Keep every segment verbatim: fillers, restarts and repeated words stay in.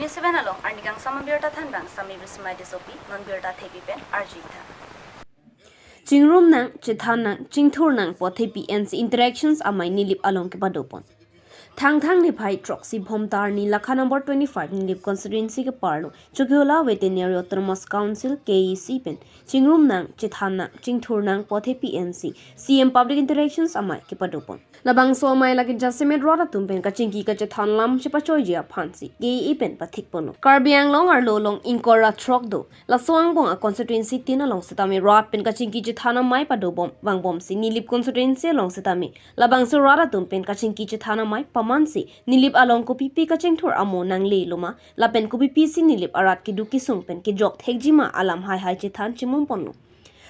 Seven along arnikangsam abirta thanbang Sami Bismai Tissopi, non birta thepi pen arjuitha. Chingrum nang, chethan nang, chingthur nang pu athepi ensi interactions amei Nilip along kepadopon. Thangthang niphai throksi Bhomta arni lakha number twenty-five Nilip constituency keparlo Chokihola Veterinary Autonomous Council, K A A C pen chingrum nang, chethan nang, chingthur nang pu athepi ensi C M Public Interactions amei kepadopon. Labangso amei lake jasemet rat atum pen kachingki kachethan lam chepachoiji aphansi K A A pen pathikponlo. Karbi Anglong arlo along ingkoi ra throk do. Laso angbong a constituency tin along setame rat pen kachingki chethan amei padobom vangbomsi Nilip constituency along setame labangso rat atum pen kachingki chethan amei pamansi Nilip along kopipi kachingthur amo nanglelo ma lapen kopipisi Nilip arat keduk kesung pen kejok thekji ma alam haihai chethan chimumponlo.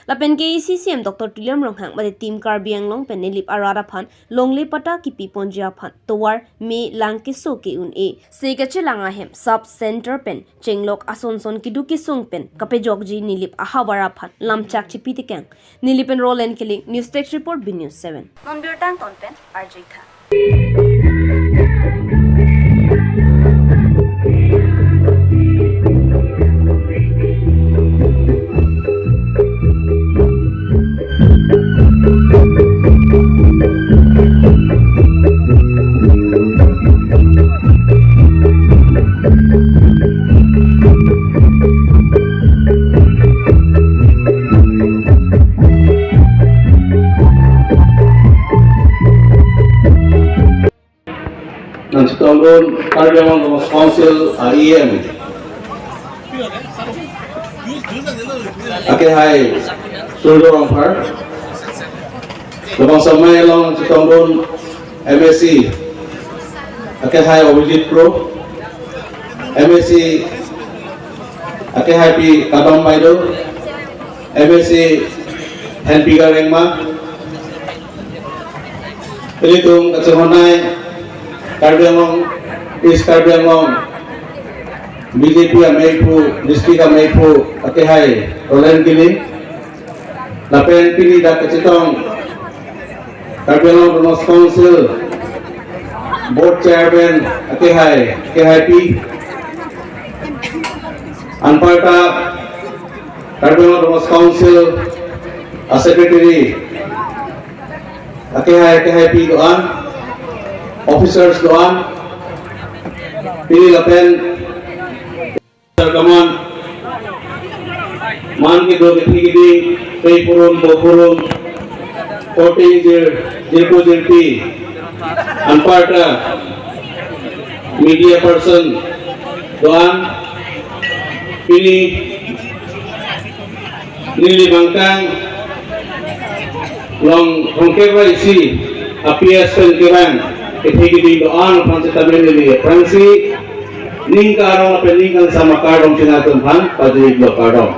Lapen K A A C C M Doctor Tuliram Ronghang mate Team Karbi Anglong pen Nilip arat aphan longle patta kipiponji aphan tovar me lang keso ke-un-e se kachelang ahem sub center pen chenglok asonson keduk kesung pen kapejokji Nilip ahavar aphan lamchak chipi tekang. Nilip pen Roland Killing, News Desk Report, B News seven. Non birta angton pen arjuitha. Nangchetongdun Karbi Anglong Autonomous Council a E M akehai Surjya Rongphar. Labangso amei along nangchetongdun M A C akehai Abhijit Kro, M A C akehai Pi Kadom Baideo, M A C Henpika Rengma, ilitum kachehonai Karbi Anglong, East Karbi Anglong B J P ameiphu, district ameiphu akehai Roland Killing, lapen pini dak kachetong Karbi Anglong Autonomous Council Board Chairman akehai, akehai Pi, anparta Karbi Anglong Autonomous Council a Secretary akehai, akehai Pi do-an, officers do-an, pini lapen Sarkaman, man kedo kethe keding, pei purun, po purun, korte ingjir, jirpo jirpi, anparta media person do-an, pini Nilip angkang along thomkep ra isi a P S pen kevang kethe keding do-an aphan setame neli aphrangsi ning karong lapen ning kangsam akardom chinghon atum aphan pajirlo kardom.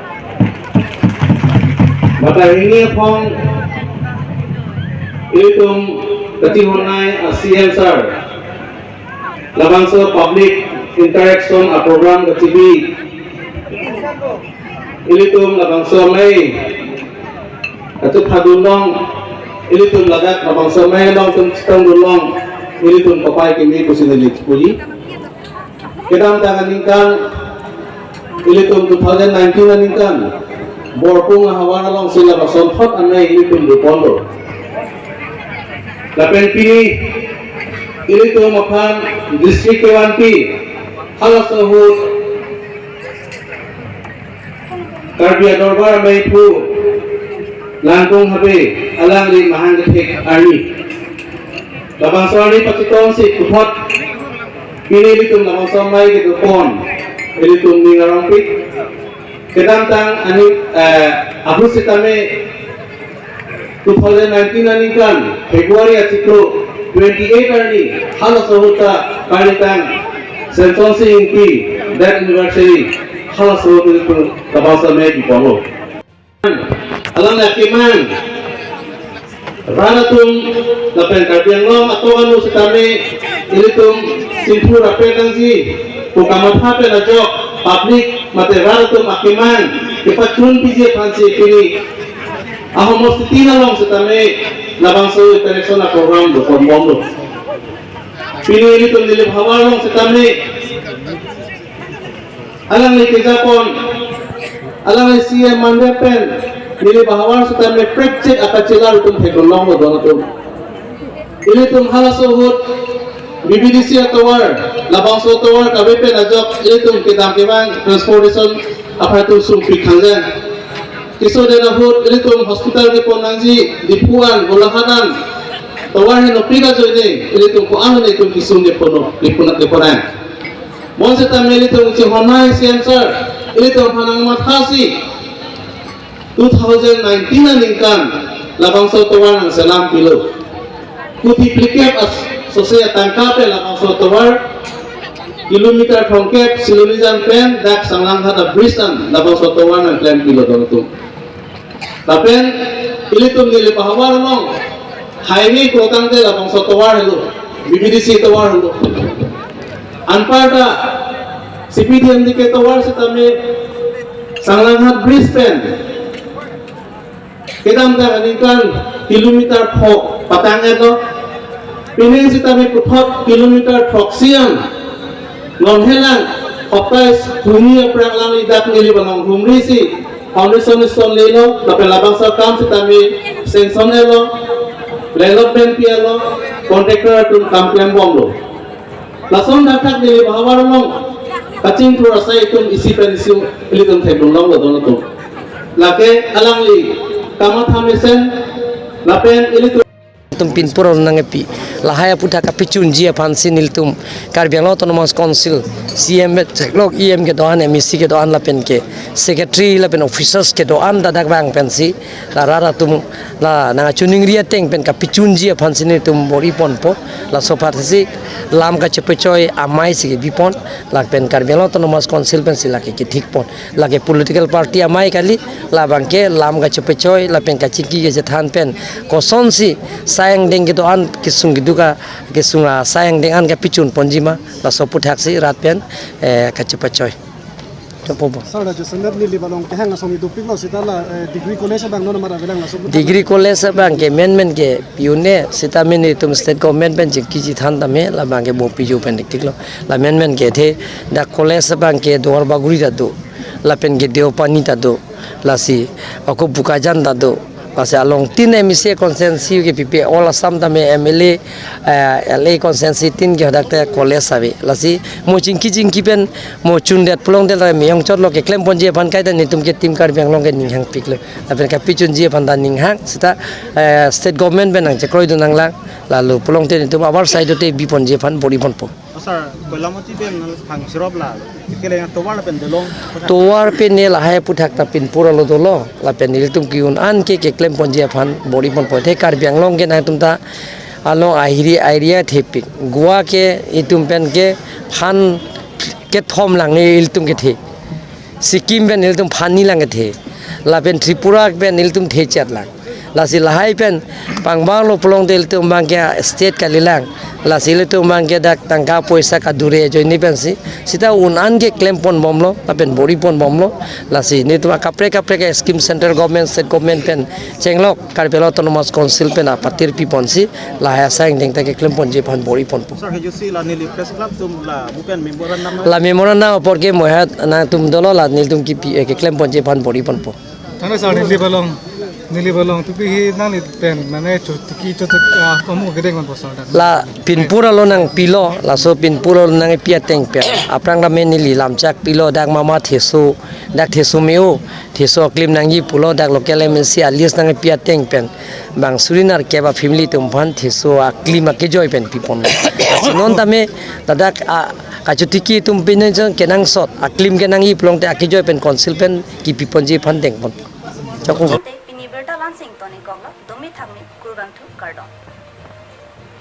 Matha hini aphong ilitum kachehonai a C M sir labangso public interaction a program kachibi, ilitum labangso amei kachepadun long, ilitum ladak labangso amei along atum chetongdun long, ilitum kopai kimi pusi neli chipuji. Kedamtang aningkan, ilitum two thousand nineteen aningkan Borpung ahavar alongsi labangso thot amei ilitum doponlo. Lapen pini ilitum aphan district kevanpi halaso ahut Karbi Adorbar ameiphu Langkung Habe alangli mahang kethek arni labangso arni pachetongsi puthot pini ilitum labangso amei kedopon ilitum ning arongpik. Kedamtang ani, eh, ahut setame two thousand nineteen aningkan February achiklo twenty-eight arni halaso ahut ta kalitang Semson Sing Ingti death anniversary halaso ahut ilitum labangso amei kiponlo. Alam akemang rat atum lapen Karbi Anglong atum anu setame ilitum chingthur rapet nangji pu kamatha pen ajok public mate rat atum akemang kepachunpiji aphansi pini ahomos titi along setame labangso interaction a program doponbomlo. Pini ilitum Nilip havar along setame Alangli kejapon, alangli C M mandep pen, neli bahavar sitame prekchek akachelar atum theklong longlo don atum. Ilitum halaso ahut B B D C atovar, labangso atovar kave pen ajok ilitum kedam kevang transportation aphan atum sungpik khangjan. Keso den ahut ilitum hospital kepon nangji, Diphu an, Golaghat an, tovar henopik ajoine ilitum ko-an ilitum kesung kepono, kepona, keponang. Bonsitame ilitum chinghon nang C M sir, ilitum aphan nangmathasi two thousand nineteen aningkan labangso tovar nangselam pilo. Kuti phlikep asose atangka pen labangso tovar kilometer thomkep Silonijan pen dak Sanglanghat a-bridge an labangso tovar nangklem pilo don atum. Lapen ilitum neli bahavar along highway krotangte labangso tovar helo, B B D C tovar helo. Anparta C P D M D K tovar sitame Sanglanghat bridge pen kedamtang aningkan kilometer pho patang-etlo. Pining sitame puthot kilometer throksi an. Non helang hoptai huni aphrang alangli dak neli banong humrisi foundation stone lelo, lapen labangso akam sitame sanction etlo, landlord pen pi-etlo, contractor atum kam klembomlo. Lason thakthak neli bahavar along kachingthur asai atum isi pen isi ilitum theklong longlo don atum. Lake alangli kamatha mesen lapen ilitum atum pinpur along nangkepi. Lahai aputhak kapachunji aphansi nelitum Karbi Anglong Autonomous Council C M vet theklok, E M kedo-an, M A C kedo-an lapen ke secretary lapen officers kedo-an ta dak vang pensi la rat atum la nangkachiningri ateng pen kapachunji aphansi nelitum bor-iponpo. Laso aphansi lam kachepechoi amei si kebipon, lapen Karbi Anglong Autonomous Council pensi lake kethikpon. Lake political party amei kali, labangke lam kachepechoi lapen kachingki kachethan pen kosonsi sai angdeng kedo-an kesung keduk a, kesung asai angdeng an kapachunponji ma, laso aputhaksi rat pen, eh, kachepechoi. Chopo bo. Sir, Rajasthan neli balong kehang asong ni dopiklo sita la, eh, degree college abang non amar avelang laso aputhaksi. Degree college abangke menmen ke pi-un-e sitame nelitum state government pen chingki chethan tame labangke bo piju pen diktiklo. La menmen ke the dak college abangke Duarbagori ta do, lapen ke Deopani ta do, lasi ako Bokajan ta do, lasi along tin M A C constituency kepipe all Assam tame M L A, eh, L A constituency tin ke hadak ta college ave. Lasi mo chingki chingki pen mo chundet pulote la meyong chotlo, keklemponji aphan kaita nelitum ke Team Karbi Anglong ke ninghangpiklo. Lapen kapachunji aphan ta ninghang sita, eh, state government pen nangchekroidun nanglang. Lalo pulote nelitum abar side te biponji aphan bor-iponpo. Oh, sir, Koilamati pen phang sirop la, kele tovar pen dolong. Tovar pen ne lahai aputhak ta pinpur along dolo, lapen nelitum ke-un an ke keklemponji aphan bor-iponpo. The Karbi Anglong ke nangtum ta along ahiri area thepik. Goa ke itum pen ke phan kethom lang ilitum kethe. Sikkim pen ilitum phan ni lang kethe. Lapen Tripura pen ilitum thechet lang. Lasi lahai pen pangbanglo pulote ilitum abangke state kalilang. Lasi ilitum abangke dak tangka poisa kadure ajoine pensi sita un an ke klemponbomlo, lapen bor-iponbomlo. Lasi nelitum akaprek kaprek scheme central government, state government pen chenglok Karbi Anglong Autonomous Council pen apatir piponsi lahai asai angdeng ta keklemponji aphan bor-iponpo. Sir, kejusi la neli press club atum la mo pen memorandum. La memorandum apor ke mohat nangtum dolo, la nelitum kipi, eh, keklemponji aphan bor-iponpo. Thank you, sir. Neli balong, neli balong tupi hi nangli pen mane chotiki chotik, ah, komu kedeng kon poso dan. La pinpur along nangpilo, laso pinpur along nangpi ateng pen. Aphrang tame neli lamchak pilo, dak mama theso, dak theso me-o, theso aklim nangji pulo, dak local M L C a-list nangpi ateng pen. Bang suri nerkep a-family atum aphan theso aklim akejoi pen pipon. Lasi non tame ladak a kachotiki atum pen nangchon kenangsot aklim kenangji pulote akejoi pen council pen kipiponji aphan dengpon. Chokung.